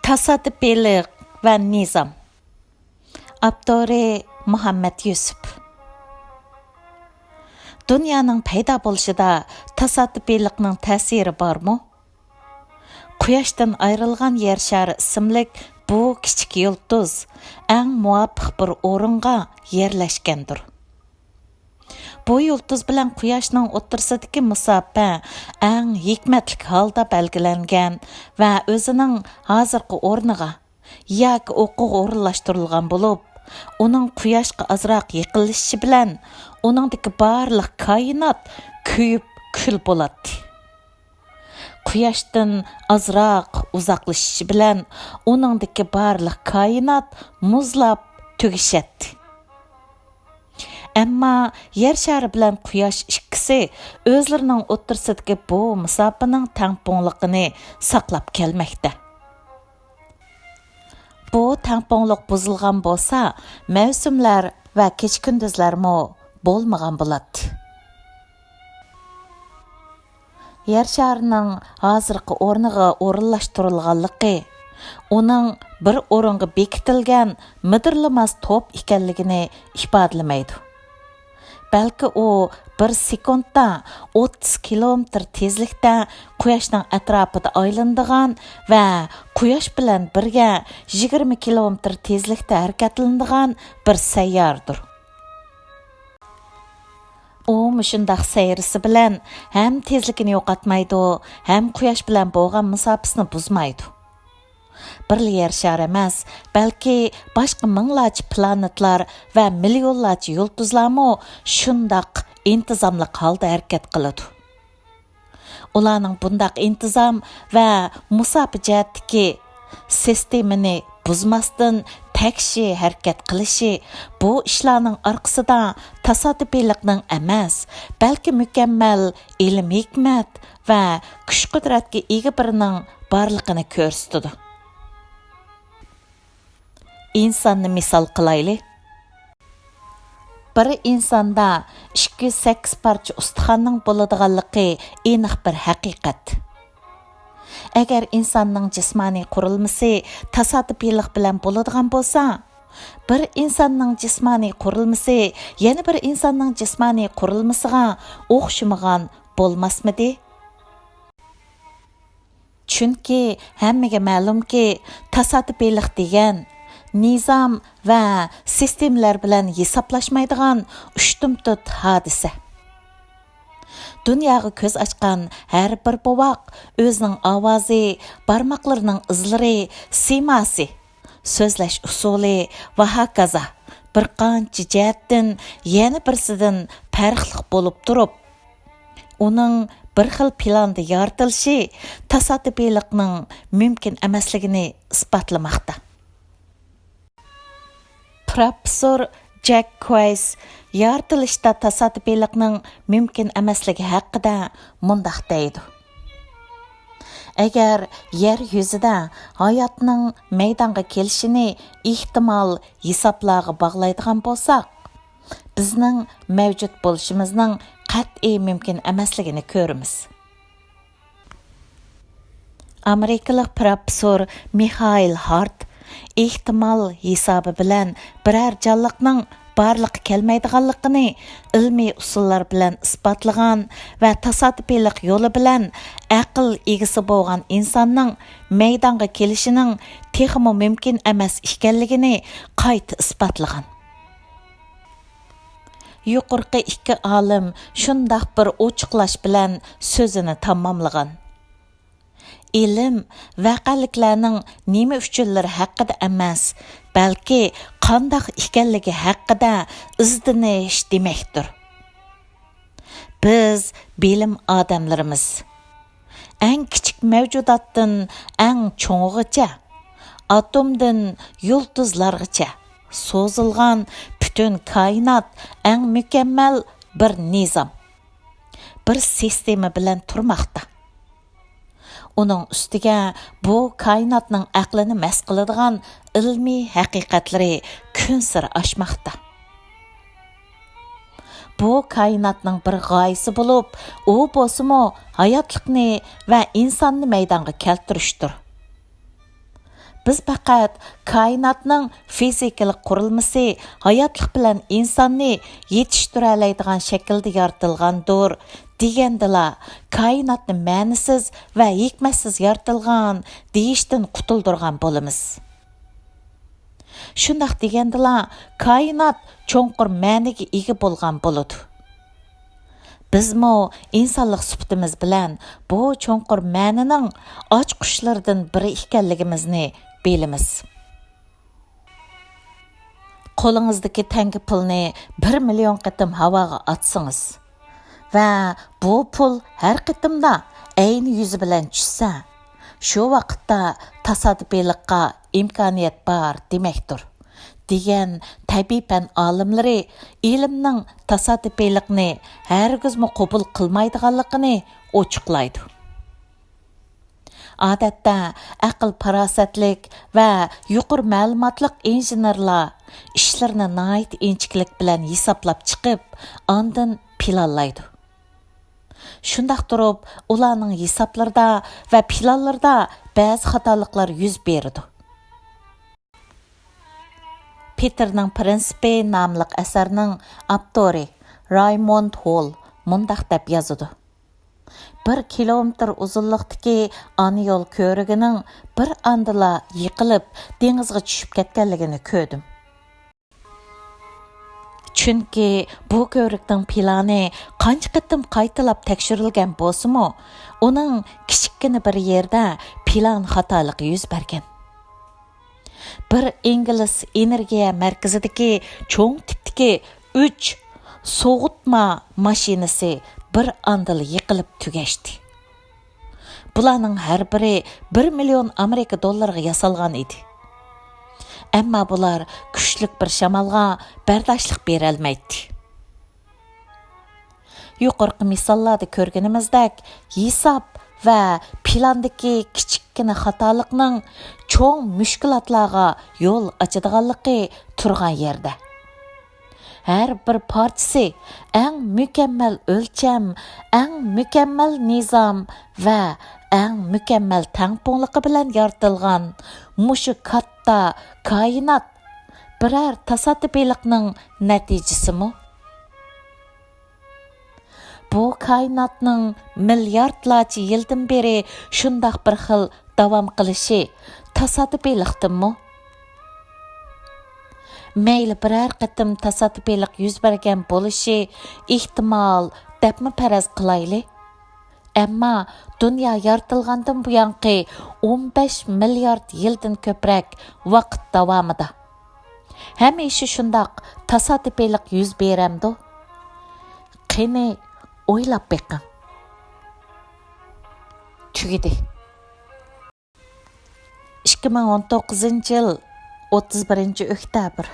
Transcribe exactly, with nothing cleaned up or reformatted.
تاسادىپىيلىق ۋە نىزام. ئاپتورى مۇھەممەد يۈسۈپ. دۇنيانىڭ پەيدا بولۇشىدا تاسادىپىيلىقنىڭ تەسىرى بارمۇ؟ قۇياشتىن ئايرىلغان يەر شارى ئىسىملىك بۇ كىچىك يۇلتۇز ئەڭ مۇۋاپىق بىر ئورۇنغا يەرلەشكەندۇر. بۇ يۇلتۇز بىلەن قۇياشنىڭ ئوتتۇرىسىدىكى مۇساپە ئەڭ ھېكمەتلىك ھالدا بەلگىلەنگەن ۋە ئۆزىنىڭ ھازىرقى ئورنىغا ياكى ئوقىغا ئورۇنلاشتۇرۇلغان بولۇپ، ئۇنىڭ قۇياشقا ئازراق يېقىنلىشىشى بىلەن ئۇنىڭدىكى بارلىق كائىنات كۆيۈپ كۈل بولاتتى. قۇياشتىن ئازراق ئۇزاقلىشىشى بىلەن ئۇنىڭدىكى بارلىق كائىنات مۇزلاپ تۈگىشەتتى. ئەمما يەر شارى بىلەن قۇياش ئىككىسى ئۆزلىرىنىڭ ئوتتۇرىسىدىكى بۇ مۇساپىنىڭ تەڭپۇڭلۇقىنى ساقلاپ كەلمەكتە. بۇ تەڭپۇڭلۇق بۇزۇلغان بولسا، مەۋسۇملەر ۋە كېچە-كۈندۈزلەرمۇ بولمىغان بولاتتى. يەر شارىنىڭ ھازىرقى ئورنىغا ئورۇنلاشتۇرۇلغانلىقى ئۇنىڭ بىر ئورۇنغا بېكىتىلگەن مىدىرلىماس توپ ئىكەنلىكىنى ئىپادىلىمەيدۇ. بەلكى ئۇ بىر سېكۇنتتا ئوتتۇز كىلومېتىر تېزلىكتە قۇياشنىڭ ئەتراپىدا ئايلىنىدىغان ۋە قۇياش بىلەن بىرگە يىگىرمە كىلومېتىر تېزلىكتە ھەرىكەتلىنىدىغان بىر سەييارىدۇر. ئۇ مۇشۇنداق سەيرىسى بىلەن ھەم تېزلىكىنى يوقاتمايدۇ، ھەم قۇياش بىلەن بولغان مۇساپىسىنى بۇزمايدۇ. بىرلا يەر شارى ئەمەس، بەلكى باشقا مىڭلارچە پلانېتلار ۋە مىليونلارچە يۇلتۇزلارمۇ شۇنداق ئىنتىزاملىق ھالدا ھەرىكەت قىلىدۇ. ئۇلارنىڭ بۇنداق ئىنتىزام ۋە مۇساپە جەھەتتىكى سىستېمىنى بۇزماستىن تەكشى ھەرىكەت قىلىشى بۇ ئىشلارنىڭ ئارقىسىدا تاسادىپىيلىقنىڭ ئەمەس، بەلكى مۇكەممەل ئىلىم-ھېكمەت ۋە كۈچ-قۇدرەتكە ئىگە بىرىنىڭ بارلىقىنى كۆرسىتىدۇ. ئىنساننى مىسال قىلايلى. بىر ئىنساندا ئىككى يۈز سەككىز پارچە ئۇستىخاننىڭ بولىدىغانلىقى ئېنىق بىر ھەقىقەت. ئەگەر ئىنساننىڭ جىسمانىي قۇرۇلمىسى تاسادىپىيلىق بىلەن بولىدىغان بولسا، بىر ئىنساننىڭ جىسمانىي قۇرۇلمىسى يەنە بىر ئىنساننىڭ جىسمانىي قۇرۇلمىسىغا ئوخشىمىغان بولماسمىدى؟ چۈنكى ھەممىگە مەلۇمكى، تاسادىپىيلىق دېگەن نىزام ۋە سىستېمىلەر بىلەن ھېسابلاشمايدىغان ئۇشتۇمتۇت ھادىسە. دۇنياغا كۆز ئاچقان ھەر بىر بوۋاق ئۆزىنىڭ ئاۋازى، بارماقلىرىنىڭ ئىزلىرى، سىيماسى، سۆزلەش ئۇسۇلى ۋە ھاكازا بىر قانچە جەھەتتىن يەنە بىرسىدىن پەرقلىق بولۇپ تۇرۇپ، ئۇنىڭ بىر خىل پىلاندا يارىتىلىشى تاسادىپىيلىقنىڭ مۇمكىن ئەمەسلىكىنى ئىسپاتلىماقتا. پروفېسسور جەك كۇۋايس يارىتىلىشتا تاسادىپىيلىقنىڭ مۇمكىن ئەمەسلىكى ھەققىدە مۇنداق دەيدۇ: ئەگەر يەر يۈزىدە ھاياتنىڭ مەيدانغا كېلىشىنى ئېھتىمال ھېسابلارغا باغلايدىغان بولساق، بىزنىڭ مەۋجۇت بولۇشىمىزنىڭ قەتئىي مۇمكىن ئەمەسلىكىنى كۆرىمىز. ئامېرىكىلىق پروفېسسور مىخائىل ھارت ئېھتىمال ھېسابى بىلەن بىرەر جانلىقنىڭ بارلىققا كەلمەيدىغانلىقىنى ئىلمىي ئۇسۇللار بىلەن ئىسپاتلىغان ۋە تاسادىپىيلىق يولى بىلەن ئەقىل ئىگىسى بولغان ئىنساننىڭ مەيدانغا كېلىشىنىڭ تېخىمۇ مۇمكىن ئەمەس ئىكەنلىكىنى قايتا ئىسپاتلىغان. يۇقىرىقى ئىككى ئالىم شۇنداق بىر ئوچۇقلاش بىلەن سۆزىنى تاماملىغان. ئىلىم ۋەقەلىكلەرنىڭ نېمە ئۈچۈنلىرى ھەققىدە ئەمەس، بەلكى قانداق ئىكەنلىكى ھەققىدە ئىزدىنىش دېمەكتۇر. بىز بىلىم ئادەملىرىمىز. ئەڭ كىچىك مەۋجۇداتتىن ئەڭ چوڭىغىچە، ئاتومدىن يۇلتۇزلارغىچە سوزۇلغان پۈتۈن كائىنات ئەڭ مۇكەممەل بىر نىزام، بىر سىستېما بىلەن تۇرماقتا. ئۇنىڭ ئۈستىگە بۇ كائىناتنىڭ ئەقلىنى مەس قىلىدىغان ئىلمىي ھەقىقەتلىرى كۈنسېرى ئاشماقتا. بۇ كائىناتنىڭ بىر غايىسى بولۇپ، ئۇ بولسىمۇ ھاياتلىقنى ۋە ئىنساننى مەيدانغا كەلتۈرۈشتۇر. بىز پەقەت كائىناتنىڭ فىزىكىلىق قۇرۇلمىسى ھاياتلىق بىلەن ئىنساننى يېتىشتۈرەلەيدىغان شەكىلدە يارىتىلغاندۇر دېگەندىلا، كائىناتنى مەنىسىز ۋە ھېكمەتسىز يارىتىلغان دېيىشتىن قۇتۇلدۇرغان بولىمىز. شۇنداق دېگەندىلا، كائىنات چوڭقۇر مەنىگە ئىگە بولغان بولىدۇ. بىزمۇ ئىنسانلىق سۈپىتىمىز بىلەن بۇ چوڭقۇر مەنىنىڭ ئاچقۇچلىرىدىن بىرى ئىكەنلىكىمىزنى بىلىمىز. قولىڭىزدىكى تەڭگە پۇلنى بىر مىليون قېتىم ھاۋاغا ئاتسىڭىز ۋە بۇ پۇل ھەر قېتىمدا ئەينى يۈزى بىلەن چۈشسە، شۇ ۋاقىتتا تاسادىپىيلىققا ئىمكانىيەت بار دېمەكتۇر، دېگەن تەبىئىي پەن ئالىملىرى ئىلىمنىڭ تاسادىپىيلىقنى ھەرگىزمۇ قوبۇل قىلمايدىغانلىقىنى ئوچۇقلايدۇ. ئادەتتە ئەقىل-پاراسەتلىك ۋە يۇقىرى مەلۇماتلىق ئىنژېنېرلار ئىشلىرىنى ناھايىتى ئىنچىكىلىك بىلەن ھېسابلاپ چىقىپ، ئاندىن پىلانلايدۇ. شۇنداق تۇرۇپ، ئۇلارنىڭ ھېسابلىرىدا ۋە پىلانلىرىدا بەزى خاتالىقلار يۈز بېرىدۇ. پېتېرنىڭ پىرىنسىپى ناملىق ئەسەرنىڭ ئاپتورى رايموند ھول مۇنداق دەپ يازىدۇ: بىر كىلومېتىر ئۇزۇنلۇقتىكى ئانا يول كۆۋرۈكىنىڭ بىر ئاندىلا يىقىلىپ، دېڭىزغا چۈشۈپ كەتكەنلىكىنى كۆردۈم. چۈنكى بۇ كۆۋرۈكنىڭ پىلانى قانچە قېتىم قايتىلاپ تەكشۈرۈلگەن بولسىمۇ، ئۇنىڭ كىچىككىنە بىر يېرىدە پىلان خاتالىقى يۈز بەرگەن. بىر ئىنگلىز ئېنېرگىيە مەركىزىدىكى چوڭ تىپتىكى ئۈچ سوغۇتما ماشىنىسى بىر ئاندىلا يىقىلىپ تۈگەشتى. بۇلارنىڭ ھەر بىرى بىر مىليون ئامېرىكا دوللىرىغا ياسالغان ئىدى. ئەمما بۇلار كۈچلۈك بىر شامالغا بەرداشلىق بېرەلمەيتتى. يۇقىرىقى مىساللاردا كۆرگىنىمىزدەك، ھېساب ۋە پىلاندىكى كىچىككىنە خاتالىقنىڭ چوڭ مۈشكۈلاتلارغا يول ئاچىدىغانلىقى تۇرغان يەردە. ھەر بىر پارچىسى ئەڭ مۇكەممەل ئۆلچەم، ئەڭ مۇكەممەل نىزام ۋە ئەڭ مۇكەممەل تەڭپۇڭلۇقى بىلەن يارىتىلغان مۇشۇ كاتتا كائىنات بىرەر تاسادىپىيلىقنىڭ نەتىجىسىمۇ؟ بۇ كائىناتنىڭ مىلياردلارچە يىلدىن بېرى شۇنداق بىر خىل داۋام قىلىشى تاسادىپىيلىقتىنمۇ؟ مەيلى بىرەر قېتىم تاسادىپىيلىق يۈز بەرگەن بولۇشى ئېھتىمال دەپمۇ پەرەز قىلايلى. ئەمما دۇنيا يارىتىلغاندىن بۇيانقى ئون بەش مىليارد يىلدىن كۆپرەك ۋاقىت داۋامىدا ھەمىشە شۇنداق تاسادىپىيلىق يۈز بېرەمدۇ؟ قېنى، ئويلاپ بېقىڭ. تۈگىدى. ئىككى مىڭ ئون توققۇزىنچى يىل، ئوتتۇز بىرىنچى ئۆكتەبىر.